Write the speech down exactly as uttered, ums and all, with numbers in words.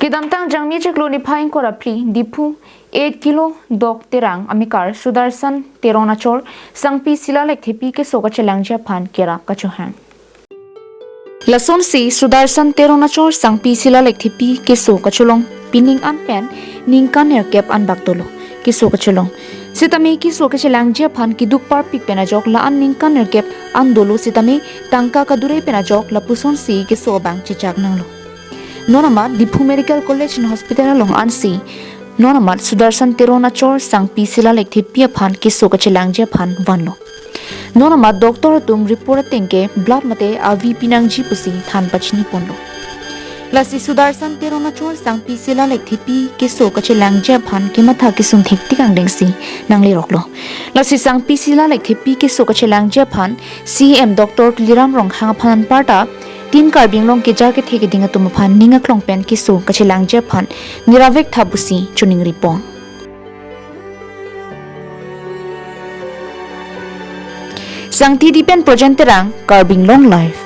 Kedamtang Jangmi chiklo niphai ingkoi ra phli Diphu eight kilo Dok Terang amekar Sudarshan Teron achor Sangpi Sila Lekthepi keso kachelangji aphan kerap kachohang. Lasonsi Sudarshan Teron achor Sangpi Sila Lekthepi keso kacholong pining an pen ningkan nerkep an bak dolo keso kacholong. Sitame keso kachelangji aphan keduk parpik pen ajok la-an ningkan nerkep an dolo sitame tangka kadure pen ajok lapusonsi keso abang chechak nanglo. Non amat Diphu Medical College and Hospital along ansi non amat Sudarshan Teron achor Sangpi Sila Lekthepi aphan keso kachelangji aphan vanlo. Non amat doctor atum report ateng ke blood mate avi pinangji pusi than pachini ponlo. Lasi Sudarshan Teron achor Sangpi Sila Lekthepi keso kachelangji aphan kematha kesung thektik angdengsi nangleroklo. Lasi Sangpi Sila Lekthepi keso kachelangji aphan C M Doctor Tuliram Ronghang aphan anparta Team Karbi Anglong kejar kethe keding atum aphan ning aklong pen keso kachelangji aphan niravek tha pusi choningri pon. Sangti Dipen Projen Terang, Karbi Anglong Live.